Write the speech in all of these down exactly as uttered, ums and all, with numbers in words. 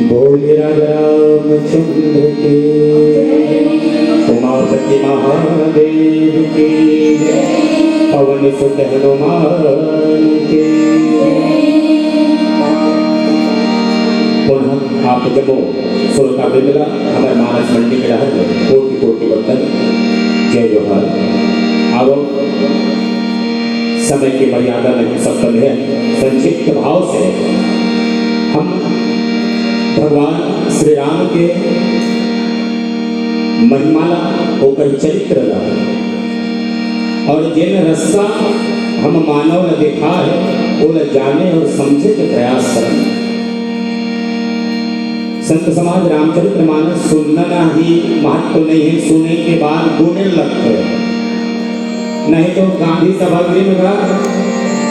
बोल राजा रामचंद्र की, उमापति महादेव की, पवन सुत हनुमान की। पुनः आप जम्मो श्रोता वृंद ला हमर मानस मंडली के डहर ले कोटि कोटि वंदन, जय जोहार। आवो, समय के मर्यादा में हम सब बंधे हैं। संक्षिप्त भाव से हम भगवान श्री राम के महिमा ला, ओकर चरित्र ला, और जेन रस्ता हम मानव ला देखा है, ओला जाने और समझे के प्रयास करन। संत समाज, रामचरित मानस सुनना ही महत्व नहीं है, सुने के बाद गुने लगथे। नहीं तो गांधी सभागृह में का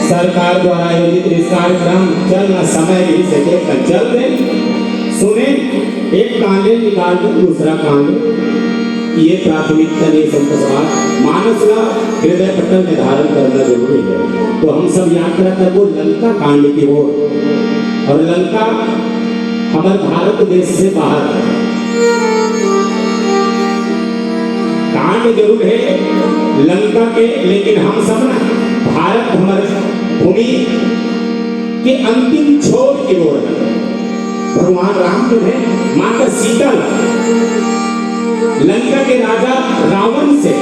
सरकार द्वारा आयोजित इस कार्यक्रम चल ना समय भी से देख कर चल दे, सुने, एक कांडे निकाल दे दूसरा कांडे। ये प्राथमिकता नहीं संत समाज, मानस ला हृदय पटल में धारण करना जरूरी है। तो हम सब यात्रा करबो लंका कांड की ओर, और लंका हमर भारत देश से बाहर है। कांड जरूर है लंका के, लेकिन हम सब ना भारत हमर भूमि के अंतिम छोर की ओर है। भगवान राम जो है माता सीता ला लंका के राजा रावण से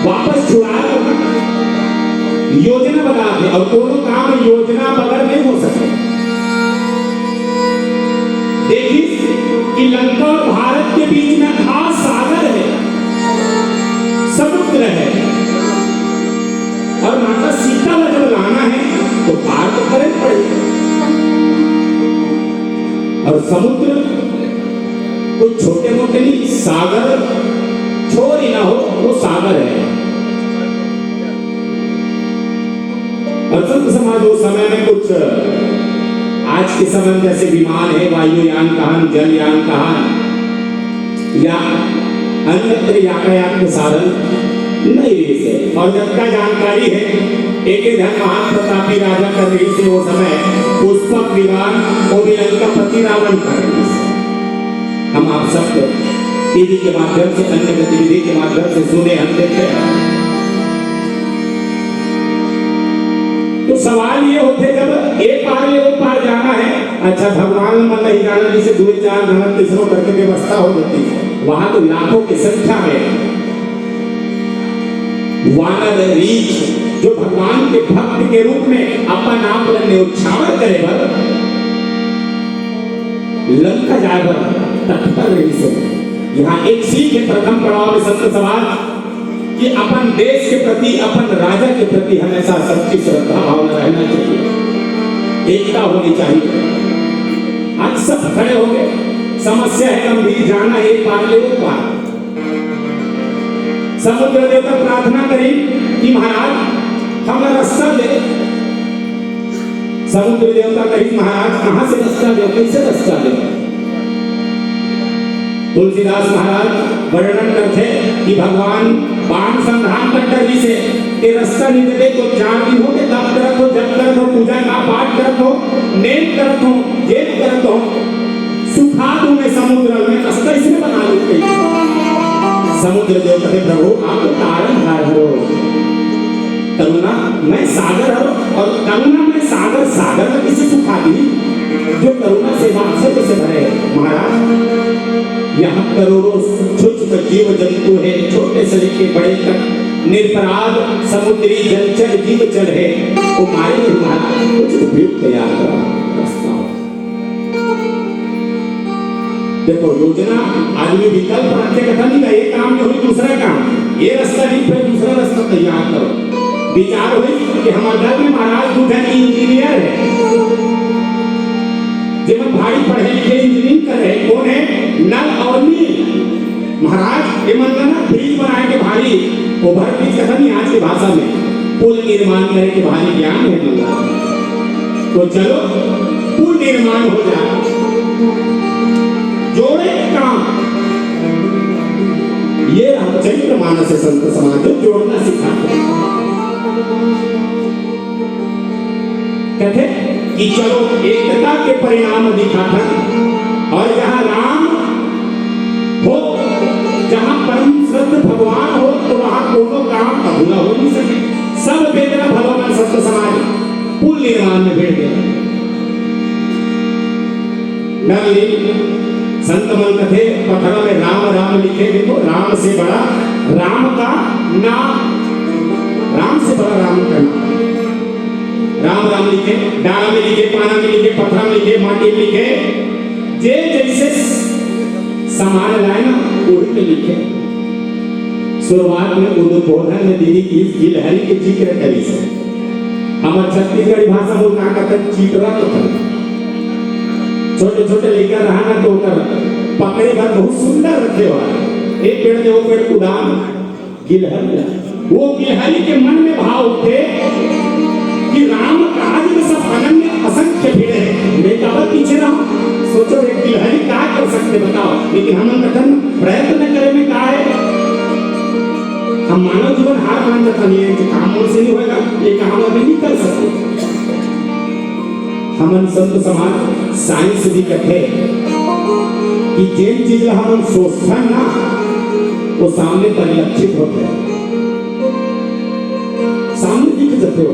वापस छुड़ा कर योजना बना दे, और कोनो काम योजना बगैर नहीं हो सकते। देखिस कि लंका और भारत के बीच में खास सागर है, समुद्र है, और माता सीता ला जब लाना है तो पार तो करे पड़ेगा। और समुद्र कोई छोटे मोटे नहीं, सागर छोर ही ना हो, वो सागर है। और संत समाज उस समय में कुछ आज के समय में जैसे विमान है, वायुयान कहा, जलयान कहा, या अन्यत्र यातायात के साधन नहीं रहिस हे। और जतका जानकारी है, एक ही धन महान प्रतापी राजा कर रहिस हे वो समय पुष्पक विमान, वो भी लंकापति रावण कर रहिस हे। हम आप सब टीवी के माध्यम से, अन्य गतिविधि के माध्यम से सुने, हम देखे हैं। तो सवाल ये होथे, जब ए पार ले ओ पार जाना है, अच्छा, भगवान मन नहीं जाना, जिसे दो चार जन तीसरो करके व्यवस्था हो जाती है, वहां तो लाखों की संख्या में वानर रीछ जो भगवान के भक्त के रूप में अपन आप ला न्योछावर करे बर लंका जाए बर तत्पर रहिस हे। यहाँ एक सीख है प्रथम पड़ाव में संत समाज कि अपन देश के प्रति, अपन राजा के प्रति हमेशा सच्ची श्रद्धा भावना रहना चाहिए, एकता होनी चाहिए। आज सब खड़े हो गए, समस्या है गंभीर, जाना है पार ले वो पार। समुद्र देवता प्रार्थना करी कि महाराज, हम रास्ता दे। समुद्र देवता कही, महाराज, कहाँ से रास्ता दे, कैसे रास्ता दे? तुलसीदास महाराज वर्णन करथे कि भगवान बाण संधान कर डरी से, के रास्ता नहीं दे तो चार दिन हो के तप करत हो, जप करत हो, पूजा का पाठ करत हो, नेम करत हो, जेब करत हो, सुखा दूं मैं समुद्र में, रास्ता इसने बना लूं कहीं। समुद्र देव कहे, प्रभु, आप तो तारन हार हो, करुणा मैं सागर हूँ, और करुणा मैं सागर, सागर में किसी सुखा दी, जो करुणा से वात्सल्य से भरे। महाराज, यहाँ करोड़ों सूक्ष्म जीव जंतु है, छोटे से लेके बड़े तक, निरपराध समुद्री जलचर जीव चल है, वो मारे नहीं महाराज, कुछ उपयुक्त यात्रा प्रस्ताव। देखो, योजना आदमी विकल्प रखे, कथा नहीं का, ये काम नहीं हुई, दूसरा काम, ये रास्ता नहीं, फिर दूसरा रास्ता तैयार करो। विचार हुई कि हमारे दल में महाराज दू जन इंजीनियर है, जेमन भारी पढ़े लिखे इंजीनियरिंग कर रहे, कौन है? नल और नील। महाराज, ये मन का ना ब्रिज बनाए के भारी, ओवर ब्रिज कथा नहीं आज की भाषा में, पुल निर्माण करे के भारी ज्ञान है मन का। तो चलो, पुल निर्माण हो जाए, जोड़े काम। ये रामचरित मानस है, संत समाज जो जोड़ना सिखाते हैं। कहते कि चलो, एकता के परिणाम दिखाथन, और जहाँ राम हो, जहाँ परम श्रद्ध भगवान हो, तो वहाँ कोनो काम अधूरा हो नहीं सके। सब बेंदरा भलो मन संत समाज पुल निर्माण में भिड़ गे। नल ली संत मन कथे, पथरा में राम राम लिखे, देखो, राम से बड़ा, राम का नाम, राम से बड़ा राम का नाम। राम राम लिखे, डारा में लिखे, पाना में लिखे, पथरा में लिखे, माटी में लिखे, जे जैसे समान लाए ना, ओढ़ के लिखे। शुरुआत में उद्बोधन में दीदी की गिलहरी के जिक्र करी से। हमर छत्तीसगढ़ी भाषा में का कहते हैं, चीटरा कहते हैं। छोटे छोटे लइका रहा ना, तो ओकर पकड़े बर बहुत सुंदर रखे हुआ। एक पेड़ में वो पेड़ उदान गिलहरी ला। वो गिलहरी के मन में भाव उठे कि राम काज में सब अनन्य असंख्य भिड़े हैं, मैं काबर पीछे रहूं? सोचो, एक गिलहरी का कर सकते, बताओ? लेकिन हमन कथन प्रयत्न करे में का है? हम मानव जीवन हार मान जाता नहीं है कि काम मोर से नहीं होएगा, ये काम अभी नहीं कर सकते। हमन संत समाज साइंस भी कथे कि जेन चीज ला हमन सोचथन ना, वो सामने परिलक्षित होथे, सामने दिख जाथे। वो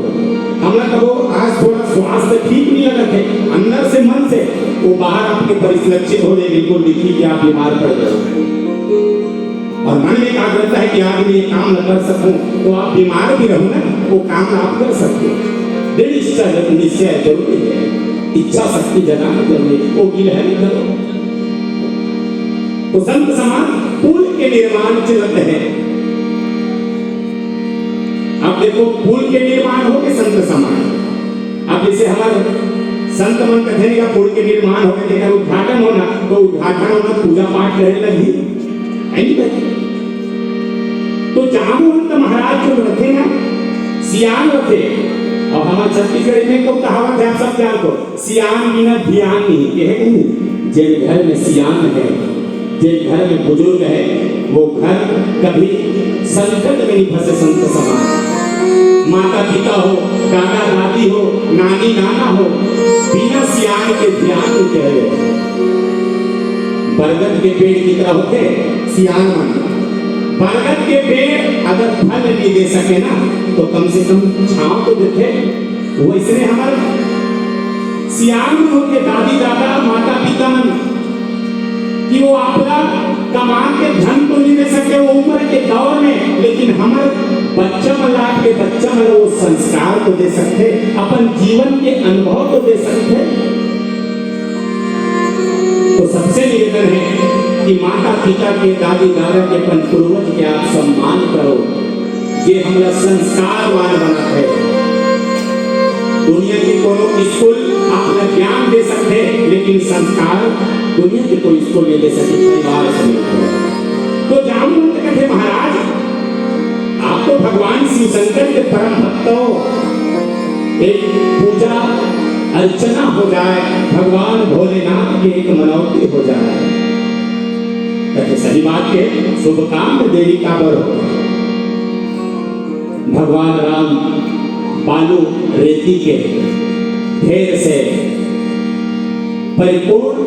हमला कबो आज थोड़ा स्वास्थ्य ठीक नहीं लगत है, अंदर से, मन से, वो बाहर आपके परिलक्षित हो जाए, बिल्कुल दिखी कि आप बीमार पड़ गए। और मन में एकाग्रता है कि आज मैं ये काम न कर सकूं, तो आप बीमार भी रहो ना, वो काम आप कर सकते हो। दृढ़ इच्छा जरूर, निश्चय जरूरी है, इच्छा शक्ति जगाना जरूरी है, वो गिलहरी करो। तो संत समाज पुल के निर्माण चलत है। अब देखो, पुल के निर्माण हो के संत समाज, अब जैसे हमारे संत मन कथे का पुल के निर्माण हो के, तेकर उद्घाटन होना, तो उद्घाटन होना, पूजा पाठ करे लगी, है नहीं भाई? तो जामवंत महाराज जो रथे ना, सियान रथे, और हमारे छत्तीसगढ़ में तो कहावत है, आप सब जानते हो, सियान बिना धियान नहीं, ये है कि नहीं? जेन घर में सियान है, जेन घर में बुजुर्ग है, वो घर कभी संकट में नहीं फंसे। संत समाज, माता पिता हो, दादा दादी हो, नानी नाना हो, बिना सियान के धियान नहीं कहे। बरगद के पेड़ की तरह होते सियान मन। बरगद के पेड़ अगर फल नहीं दे सके ना, तो कम से कम छांव तो देते। वैसने हमारे सियान मन होके, दादी दादा, माता पिता मन, कि वो आपला कमा के धन तो नहीं दे सके वो उम्र के दौर में, लेकिन हमारे बच्चा मन ला के, बच्चा मन ला वो संस्कार तो दे सकते, अपन जीवन के अनुभव तो दे सकते। तो सबसे निवेदन है कि माता पिता के, दादी दादा के, अपन पूर्वज के आप सम्मान करो, जे हमला संस्कारवान बनाथे। दुनिया के कोनो स्कूल आपला ज्ञान दे सकथे, लेकिन संस्कार दुनिया के कोई स्कूल नहीं दे सके, परिवार से मिलथे। तो जामवंत कथे, महाराज, आप तो भगवान शिव शंकर के परम भक्त हो, एक पूजा अर्चना हो जाए, भगवान भोलेनाथ की एक मनौती हो जाए। कथे, सही बात के, शुभ काम में देरी काबर हो। भगवान राम बालू रेती के ढेर से परिपूर्ण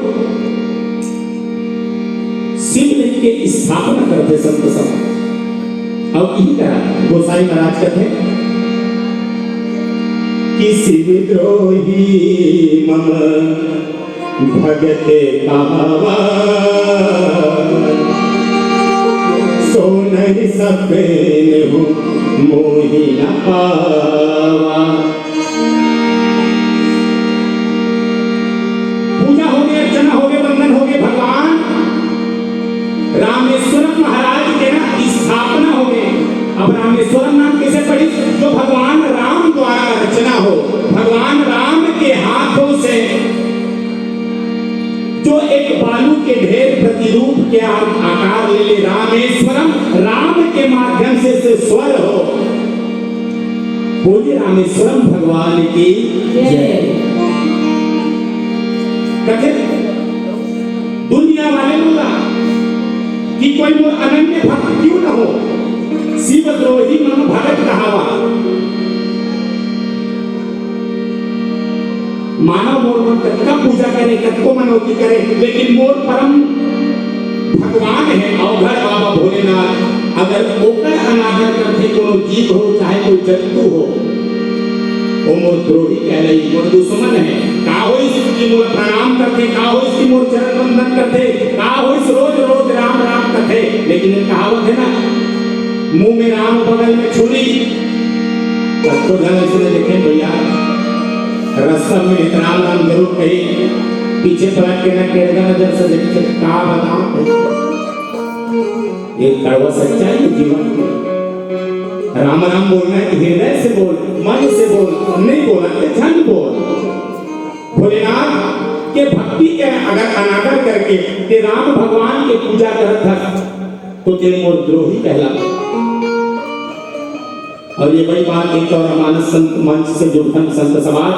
शिवलिंग के स्थापना करथे संत समाज। अउ इही तरह गोसाई महाराज कथे कि शिवद्रोही मम भगत कहावा, सोनहि सफेद हूँ मोहि न पावा। पूजा हो गई, अर्चना हो गई, वंदन हो गई, भगवान रामेश्वरम महाराज के ना स्थापना हो गई। अब रामेश्वरम नाम कैसे पड़ी? जो भगवान राम द्वारा रचना हो, भगवान राम के हाथों से जो एक बालू के ढेर प्रतिरूप के आ-, आकार ले ले, रामेश्वरम, राम के माध्यम से, से स्वर हो। बोलिए रामेश्वरम भगवान की जय। कथे दुनिया वाले बोला कि कोई मोर अनन्य भक्त क्यों ना हो, शिवद्रोही मम भगत कहावा। मानव मोर मन कतका पूजा करे, कतको मनौती करे, लेकिन मोर परम भगवान हे अवघड़ बाबा भोलेनाथ, अगर ओकर अनादर करथे कोनो जीव हो चाहे कोई जंतु हो, वो मोर द्रोही कहलाई, मोर दुश्मन हे। का होइस कि मोला प्रणाम करथे, का होइस कि मोर चरण वंदन करथे, का होइस रोज रोज राम राम कथे, लेकिन एक कहावत हे ना, मुंह में राम बगल में छुरी। कतको झन अइसने देखे भैया, रस्ता में राम राम जरूर कही, पीछे पलट के ना टेढ़ा नजर से देखथे, का बताओ, ये कड़वा सच्चाई हे जीवन के। राम राम बोलना हे तो हृदय से बोल, मन से बोल, नहीं बोलना हे तो झन बोल। भोलेनाथ के भक्ति के अगर अनादर करके ते राम भगवान के पूजा करत हस, तो ते मोर द्रोही कहलाथे। अउ ये वही बात एक अउ मानस संत मंच से जुड़थन संत समाज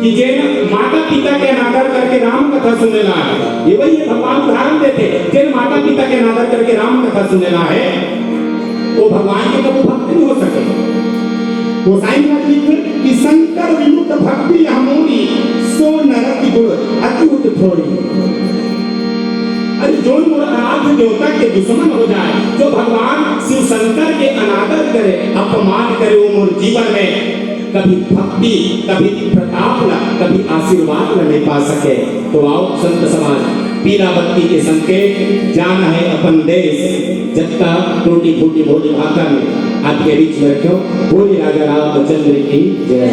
कि जेन माता पिता के अनादर करके राम कथा सुने ला हे, ये वही भगवान उदाहरण देथे, जेन माता पिता के अनादर करके राम कथा सुने ला हे, वो भगवान के कभू भक्त नहीं हो सके। गोसाई महाराज लिखथे कि शंकर विमुख भक्ति यह मोरी, सो नरक गुण अति उत थोरी। अरे, जो मोर आराध्य देवता के दुश्मन हो जाए, जो भगवान शिव शंकर के अनादर करे, अपमान करे, वो मोर जीवन में कभी भक्ति, कभी प्रताप ला, कभी आशीर्वाद ला नहीं पा सके। तो आओ संत समाज, पीला बत्ती के संकेत, जाना है अपन देश, जगता टूटी फूटी भोली भाखा में आपके बीच में रखो। बोलिए राजा रामचंद्र की जय।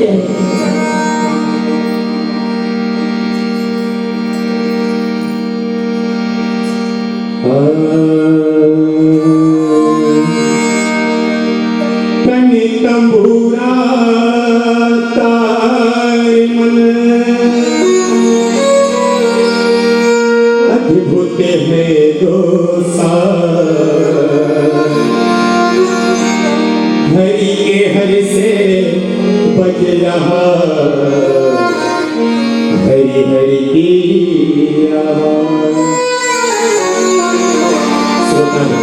तनि तंबूरा तार मन, अद्भुत है दोसा। हरि के हरि से बज रहा, हरि हरि की आवाज। श्रोता हो,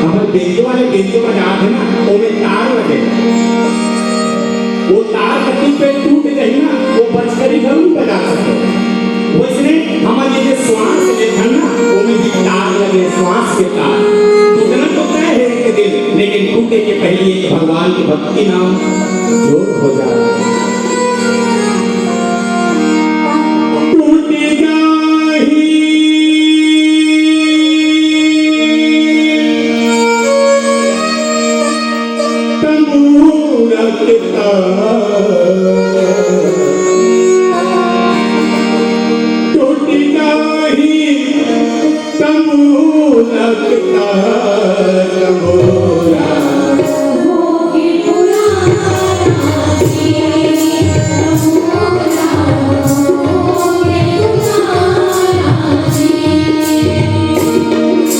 हमर बेंजो वाले बेंजो बजात हे ना, ओमे तार लगे। वो तार कति पे टूट गई ना, वो बचकरी घलो नहीं बजा सके। वैसने हमर ये जे श्वास लेथन ना, ओमे भी तार लगे, श्वास के तार। टूटना तो तय हे एक दिन, लेकिन टूटे के पहले एक भगवान के भक्ति नाम जोर हो जाए। टूट जाही तंबूरा के तार, टूट जाही तंबूरा के तार, तंबूरा।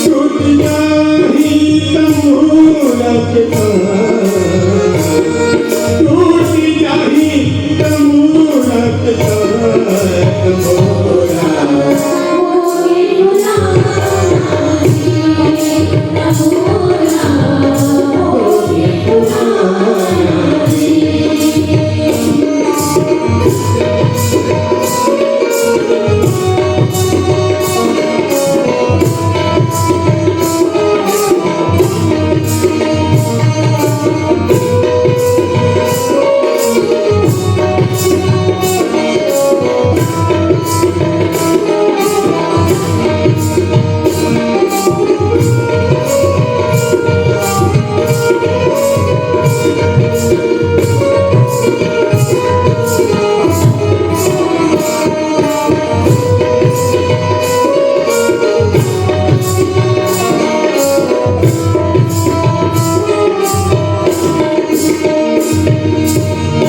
टूट जाही तंबूरा के तार, टूट जाही तंबूरा के तार, तंबूरा।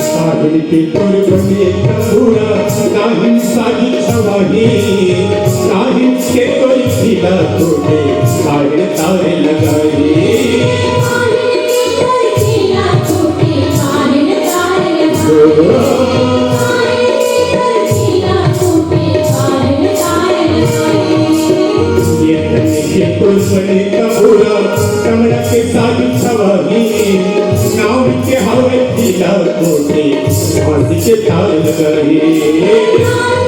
साहिल के तोर बने तंबूरा, साहिल साज छवाही, साहिल के तोर खिला तोड़े, साहिल तारे लगाई। ये तने के तोर बने तंबूरा, कमरा के साज छवाही, नाव के हवे खिला होते, फांसी के तार लगाए।